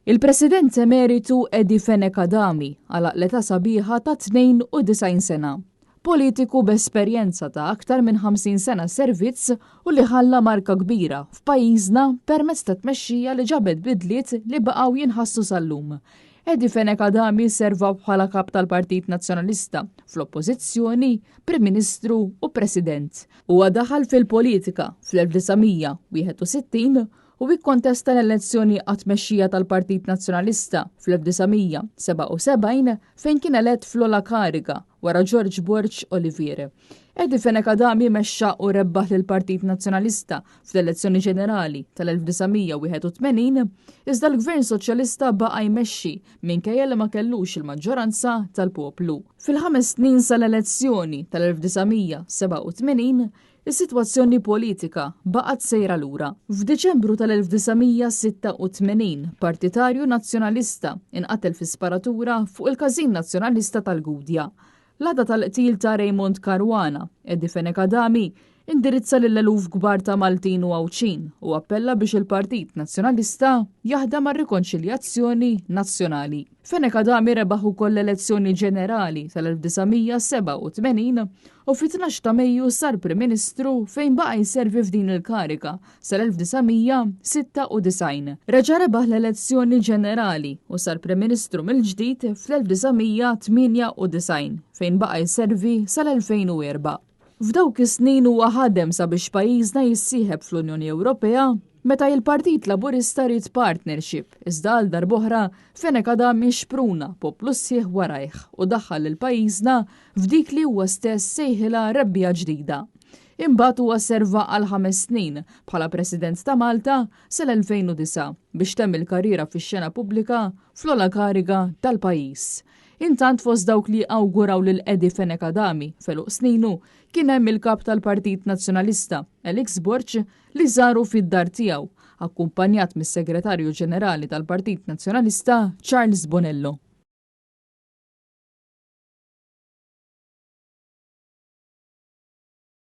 Il-President Emeritu Eddie Fenech Adami għalaq l-età sabiħa ta' 92 sena. Politiku b'esperjenza ta' aktar minn 50 sena servizz u li ħalla marka kbira f'pajjiżna permezz ta' tmexxija li ġabet bidliet li baqgħu jinħassu sal-lum. Eddie Fenech Adami serva bħala kap tal-Partit Nazzjonalista fl-Oppożizzjoni, Prim Ministru u President. Huwa daħal fil-politika fl-1961 u ikkontesta l-elezzjoni għat-tmexxija tal-Partit Nazzjonalista fl-1977 fejn kien elett fl-ogħla kariga wara Ġorġ Borg Olivier. Eddie Fenech Adami mexxa u rebbaħ lill-Partit Nazzjonalista fl-elezzjoni ġenerali tal-1981, iżda l-Gvern Soċjalista baqa' jmexxi minkejja li ma kellux il-maġġoranza tal-poplu. Fil-ħames snin sal-elezzjoni tal-1987, Is-sitwazzjoni politika baqgħet sejra lura. F'Diċembru tal-1986, partitarju Nazzjonalista inqatel fi sparatura fuq il-Każin Nazzjonalista tal-Gudja. L-għada tal-qtil ta' Raymond Caruana, Eddie Fenech Adami indirizza lil eluf kbar ta' Maltin u Għawdxin u appella biex il-Partit Nazzjonalista jaħdem għar-rikonċiljazzjoni nazzjonali. Fenech Adami rebaħ ukoll l-elezzjoni ġenerali tal-1987 u fit-12 ta' Mejju sar Prim Ministru fejn baqa' jservi f'din il-kariga sal-1996. Reġa' rebaħ l-elezzjoni ġenerali u sar Prim Ministru mill-ġdid fl-1998 fejn baqa' jservi sal-2004. F'dawk is-snin huwa ħadem sabiex pajjiżna jissieħeb fl-Unjoni Ewropea meta il-Partit Laburista ried partnership, iżda għal darb'oħra Fenech Adami xpruna poplu sħiħ warajh u daħħal lil pajjiżna f'dik li huwa stess sejħilha rebbiegħa ġdida. Imbagħad huwa serva għal ħames snin bħala President ta' Malta sal-2009 biex temm il-karriera fix-xena pubblika fl-ogħla kariga tal-pajjiż. Intant fost dawk li awguraw lil Eddie Fenech Adami f'għeluq sninu kien hemm il-Kap tal-Partit Nazzjonalista, Alex Borg, li żaru fid-dar tiegħu, akkumpanjat mis-Segretarju Ġenerali tal-Partit Nazzjonalista, Charles Bonello.